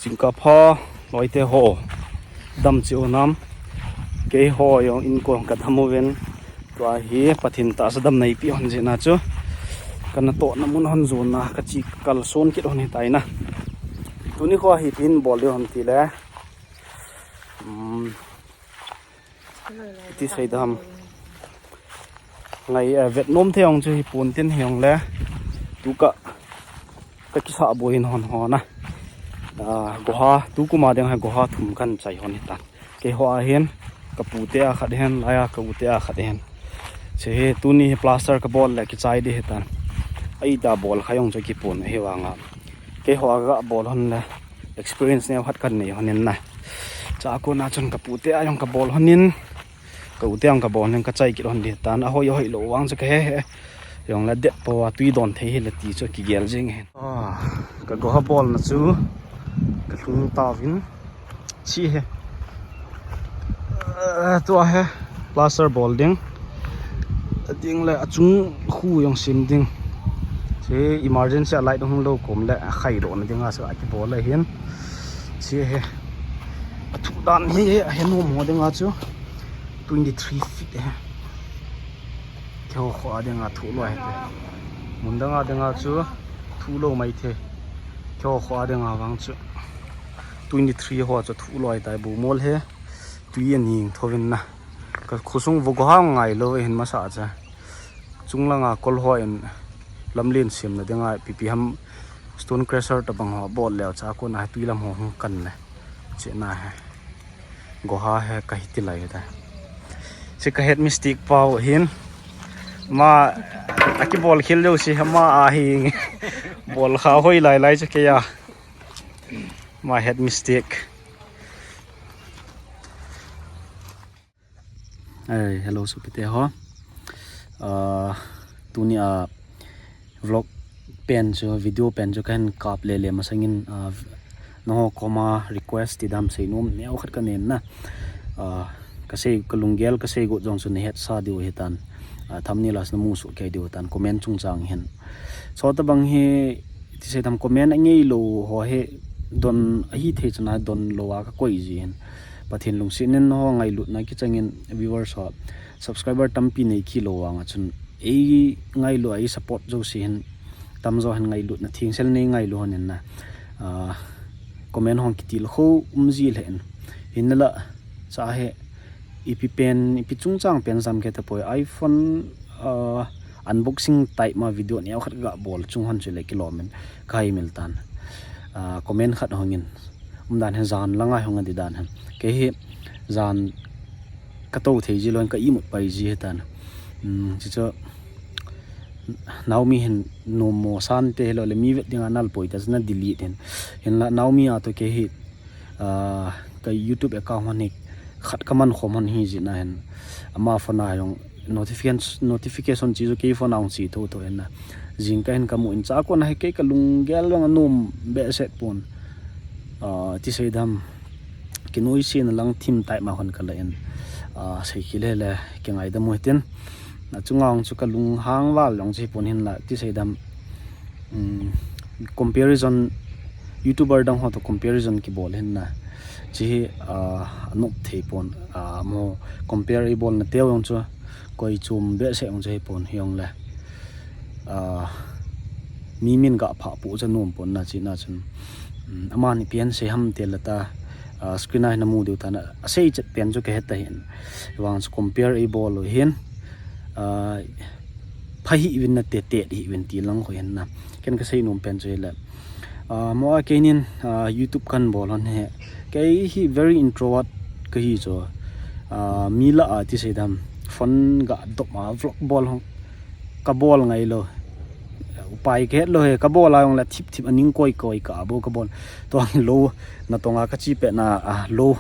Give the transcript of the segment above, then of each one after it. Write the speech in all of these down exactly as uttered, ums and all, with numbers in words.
Chingkapha loite ho, dam cheh u nam? Keiho jong inko kadam uvin, tua hi Pathen tahsa dam neipi hon jeh a chu kanatohna mun hon jon a kache kalson kit hon hitai na. Tuni kho hi ipi bol ding ham tile, um, iti sei dam, ngai, eh, vetnom thei jong chu hipon tin hijongle, tu ka, kakisah boi hin hon hon a. Ah, goha, tukum a ding hi goha thum kahin chai hon hitan. Keiho a hin, kapute a khat hin, laiya ka ute a khat hin. Hiche hi tuni hi plaster kabol le kichai ding hitan. Ahi ta bol kha jong chu kipon ahi vang a, keiho a kabol hon le experience neo khat kanei hon in na. Chua kona chun kapute a jong kabol hon in, ka ute a jong kabol hon in kachai kit hon ding hitan. Ahoi ahoi lou vang chu kahe he. Jongle det po a tui don thei hile ti chu kigel jing hin. Ah, ka goha bolna chu kalhung tauvin. Hiche hi, ah, tua hi plaster bol ding. Ading le achung khu jong sem ding. Hiche emergency a light hung lou kom le akhai dohna dinga chu akibol ahin. Hiche hi athu dan hi ahe nom ho dinga chu twenty three feet ahi. Keiho kho a dinga thuh lou ahi te. Mun dang a dinga chu thuh lou mai thei. Keiho kho a dinga vang chu twenty three ho chu thuh lou ahitai, bu mol hi. Tui aning thouvin na. Ka khosung vo goha ngai lou ahin masa a chu. Chung langa kol ho in lamlen semna dinga ipi ipi ham stone crusher tabang ho bol leu chua kona hi tui lam ho hung kan le. Hiche na hi. Goha hi kahi tilai ta. Hiche ka head mistake pau hin. Ama akibol khel leu hiche ama ahi. Bol kha hoi lai lai chu keiya. Ama head mistake. Ai, hello, sopite ho. Ah, tuni a vlog pen chu, video pen chu kahin kap lele masangin, ah, nangho koma request ti dam seinom neo khat kanei na. Ah, kasei, kalunggel kasei got jong chu nahetsa diu hitan. Ah, thumbnail a namu soh kei diu hitan, comment chungchang hin. Chutabang hi, iti sei dam, comment angei lou ho hi don ahi thei chun a don lou a kakoi ji hin. Pathen lungset in nangho ngailutna kichangin viewers ho, subscriber tampi nei kit lou vang a chun, ei ngailu a, ei support jouse hin, tamjo hin ngailutna thengsel nei ngailu hon in na. Ah, comment hung kitil kho um ji le hin. Hinla, cha he, ipi pen, ipi chungchang pen jam kei tapoi. iPhone, ah, unboxing type ma video neo khat gabol chung hon chule kilom in kahin mil tan. Ah, comment khat hung in. Umdan hin jan langa hung adi dan hin. Kei hi jan katou thei ji lou in ka imut pai ji hitan. Hmm, hichu Naomi hin nom mo san te hilou le mi vet dinga nal poi ta chu na delete hin. Hinla Naomi a toh kei hi, ah, ka YouTube account hon hi khat kaman khom hon hi jeh a hin. Ama phone a jong notification, notification chu kei phone a hung che thotho in na. Jingkah hin kamu in chua kona hi kei kalunggel jong anom behseh pon. Ah, iti sei dam, kinoise na lang thim type ma hon kala in. Ah, sei kile le kingaidam u hitin. Achunga hung chu kalunghang val jong chu hipon hinla, iti sei dam, um, comparison, YouTuber dang ho toh comparison kibol hin na. Hiche hi, ah, anop thei pon, ah, mo compare ibol na teu jong chu koi chom behseh jong chu hipon hijongle. Ah, mi min gah phah pu cha nom pon na china chun. Um, amani pen sei ham tile ta, ah, screen a hin namu diu tan, asei chet pen chu kahe ta hin. Vang chu compare ibol u hin, ah, pha hih uvin nate, tet hih uvin ti lang kho hin na. Ken kasei nom pen chu hile. Ah, mo a keinin, ah, YouTube kahin bol hon hi. Kei hi very introvert kahi chu. Ah, mi lah a iti sei dam, phone ga dop a vlog bol hon kabol ngai lou. Upai kahet lou hi, kabol a jongle thip thip aning koi koi kabol kabol. Tua hin lou, natong a kache pet na, ah, lou,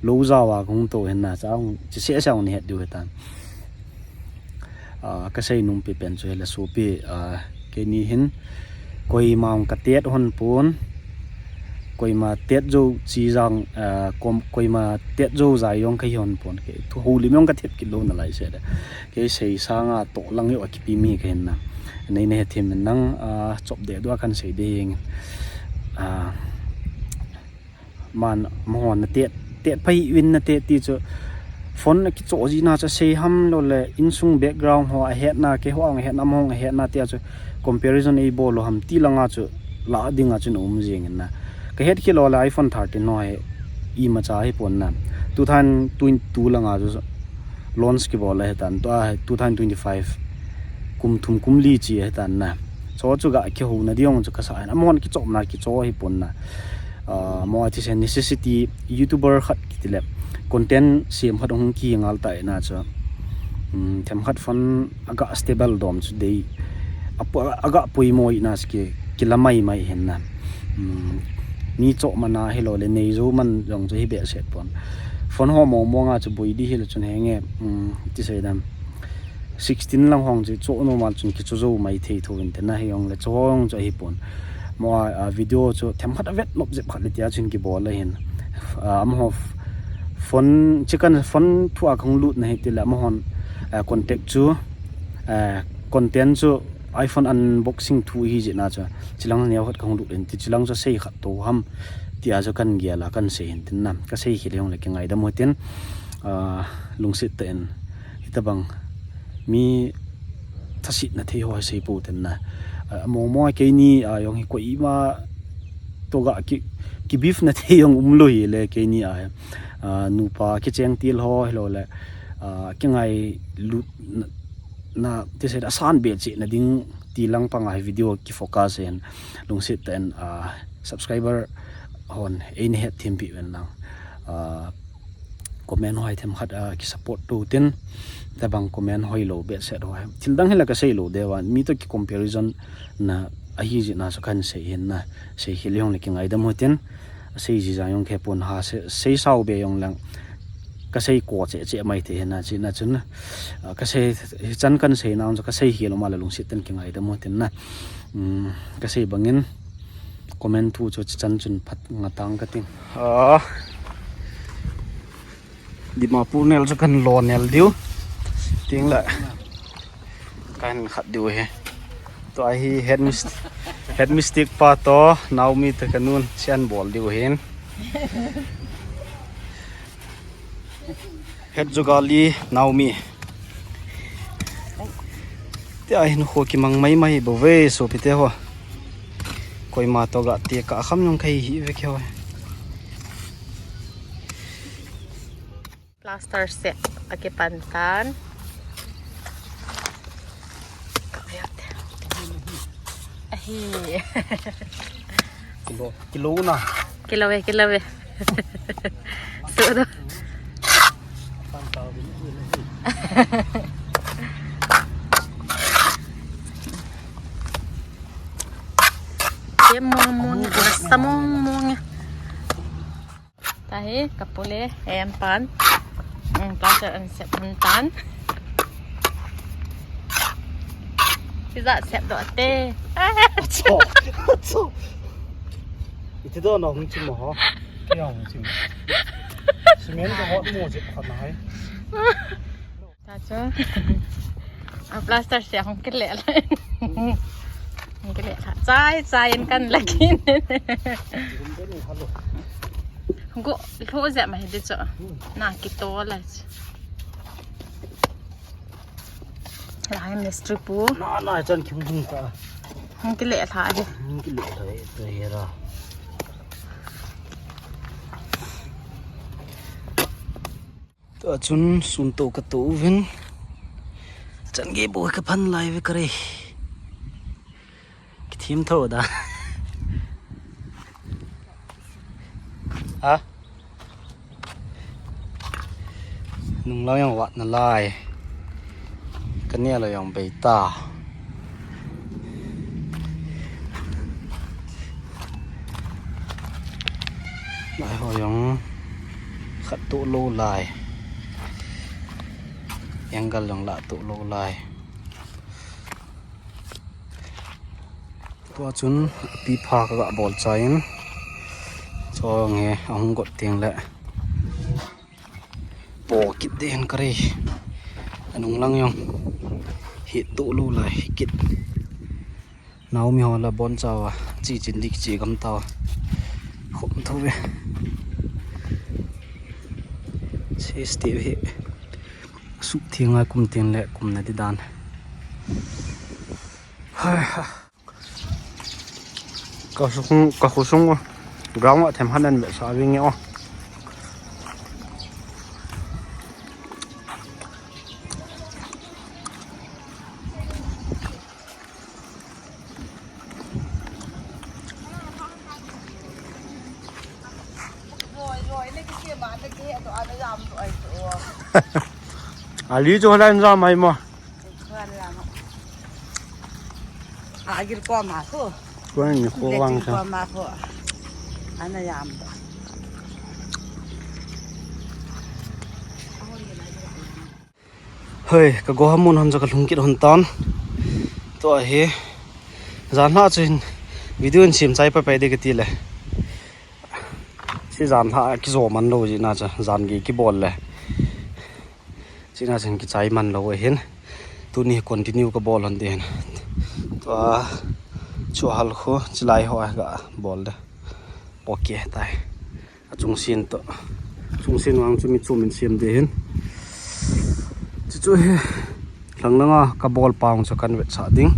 lou jao a kahung tou hin na, cha hung, hiche seh seh hung nahet diu hitan. Ah, kasei nom pen chu hile sopi, ah, keini hin koima hung katet hon pon, koima tet jou chi jang, ah, kom-, koima tet jou jai jong kahi hon pon, kei thu houlim jong kathet kit lou nalai seh le. Kei sei sanga toh lang joh a kipe mi kahin na. Nei na hethem in lang, ah, chop deh dua kahin sei ding. Ah, Man, amahon na tet, tet phai win na tet ti chu. Phone na kicho ji na chu sei ham lo le, insung background ho ahet na, keiho ang ahet na, amahon ahet na ti a chu. Comparison ei bol lo ham ti langa chu la ding a chu na um jing in na. Ka het khi lo le iPhone thirteen ho he imacha hi pon na. Two thousand twenty-two langa chu launch kibol ahi tan, tua hi two thousand twenty-five kum thum kum li chi ahi tan na. Cho chu ga kihou na diong chu ka sa hin. Amahon kichop na kicho hi pon na. Ah, mo ati se necessity YouTuber khat kiti le content siam khat hung ki ngal ta na chu. Um, them khat phone aga stable dom chu dei. Apo-, aga poimo i na ski kila mai mai hin na. Um, mi cho mana hi lo le nei zo man jong chu hi be se pon. Phone ho mo mo nga chu boi di hi le chun he nge. Um, ti se dam. Sixteen lang hong chu cho no mal chun kicho zo mai thei tho in te na hi ong le cho hong chu hi pon. Mo a, a video chu them khat a vet nop jep khat le tia chun kibol a hin. A, amaho f-, phone, chikan phone thu a kong lut na hi ti le amahon, a, contact chu, a, content chu iPhone unboxing thu hi ji na chu. Chilang neo khat kong lut in ti chilang chu sei khat to ham ti a chu kan gel a kan sei hin tin na. Ka sei hi le hong le kingaidam ho tin, a, lungsit ta in. Hitabang mi thasit na thei ho sei po ten na. A, mo mo keini a jong hi koima to ga ki, ki beef na thei jong um lo hi le keini a, a, nupa kicheng til ho hi lo le, a, kingailut na, na ti se da san be che na ding ti lang pang a hi video ki focus en lungsit ta en, a, subscriber hon ei ni het thim pi ven lang. A, comment hoi them khat, a, ki support tu tin, tabang comment hoi lo be set hoi. Thil dang hi la ka sei lo de wan, mi to ki comparison na ahi ji na so kan sei hin na, sei hi le hong le kingaidam ho tin, sei ji ja jong ke pon ha sei, sei sao be jong lang. Ka sei ko che che mai te hin na chi na chun, a, ka sei hi chan kan sei na so ka sei hi lo ma la lungsit ten kingaidam ho tin na. Um, ka sei bangin comment thu chu chi chan chun phat nga tang ka ting. A. Dimapur nel chu kan lo nel diu. Ting la. Kan khat diu he. To a hi head mis-, head mistake pa to, Naomi te kanun sian bol diu hin. Head jogali Naomi. Ti a hin kho kimang mai mai bo ve so pi te ho. Koima to ga ti ka kham nung kai hi ve kyo. Plaster set akipan tan. Ahi. Kilo, kilo na. Kilo ve, kilo ve. Sudo. Ye mong mong, nasa mong mong. Tahi, kapule, em pan. Ang plaster an set tan. Kiza set do te. Acho, acho. Iti do na hung chim ho. Kya hung chim? Cement do hot mo je khana hai. Tacho. A plaster se hung kile la. Hung kile la. Chai, chai in kan lakin. Go, lo je ma hidi cho. Na kito la. Lahai mistri pu. Na, na, chan kim hung ta. Hung kile la he. Hung kile la he, to hera. Tua chun sun to ka to uvin. Chan ge bo ka phan lai ve ka re. Kithim tho da. Ha? Nunglang jong vat na lai. Ka neh la jong bei ta. Lai ho jong khat to lo lai. Angle jong la to lo lai. Tua chun pi pha ka ga bol chai in. Cho nge ahung got ting le. Po kit den ka re. Anung lang jong. Hi to lo lai hi kit. Naomi ho la bon chawa. Chi chin dik chi gam tawa. Khom tho ve. Este hi. Suk thing a kum tin le kum na di dan. Hai ha. Ka sung, ka khosung ground a them han an ve sa vinge o. Ali chu holan jam ai mo. Agir ko ma ko. Ko ni ko wang sa. Ko ma ko. Ana jam. Hoi, ka goha mun hon ja ka lhung kit hon tan. Tua hi. Jan lha chu hin video in sim chai pa pai de ka ti le. Si jan lha kijo man lo ji na cha, jan gi kibol le. China chin kichai man lo ahin. Tuni continue ka bol hon de hin. Tua chu hal khu chilai ho ka bol de. Ok tai. A chung sin to. Chung sin wang chu mi chu min siam de hin. Chu chu hi. Lang langa ka bol pang chu kan vet sa ding.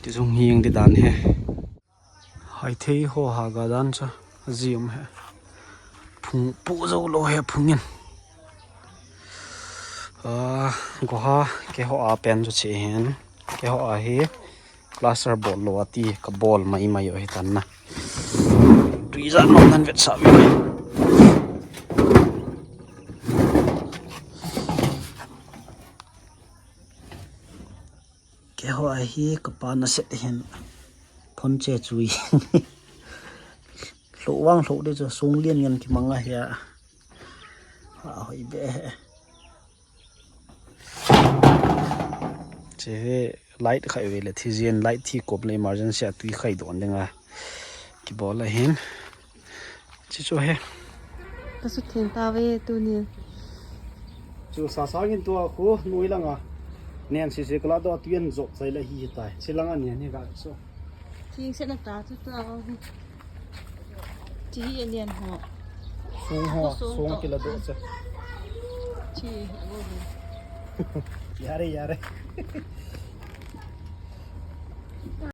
Ti chung hiang di dan he. Hai thei ho ha ga dan cha. Zium he. Phung pu zo lo he phung in. Ah, goha ke ho a pen chu che hin. Ke ho a hi. Plaster bol lo ati ka bol mai mai o hi tan na. Tui jan nom nan vet sa ve. Ke ho a hi ka pa na set hin. Phon che chui. Hlo wang hlo de chu sung lian ngan ki mang a hi a. Ha hoi be he. Che he light khai ve le thi jin light thi kop le emergency a tui khai don ding a. Ki bol a hin. Chi chu he. Ka su theng ta ve tu ni. Chu sa sa ngin tua khu nui langa. Nen si si kala do tui an jop chai le hi tai. Chi langa ni ni ga so. Thing se na ta tu ta. Chi hi a lian ho. Sung ho, sung sung to. Kila do cha. Chi a go. Yare, yare.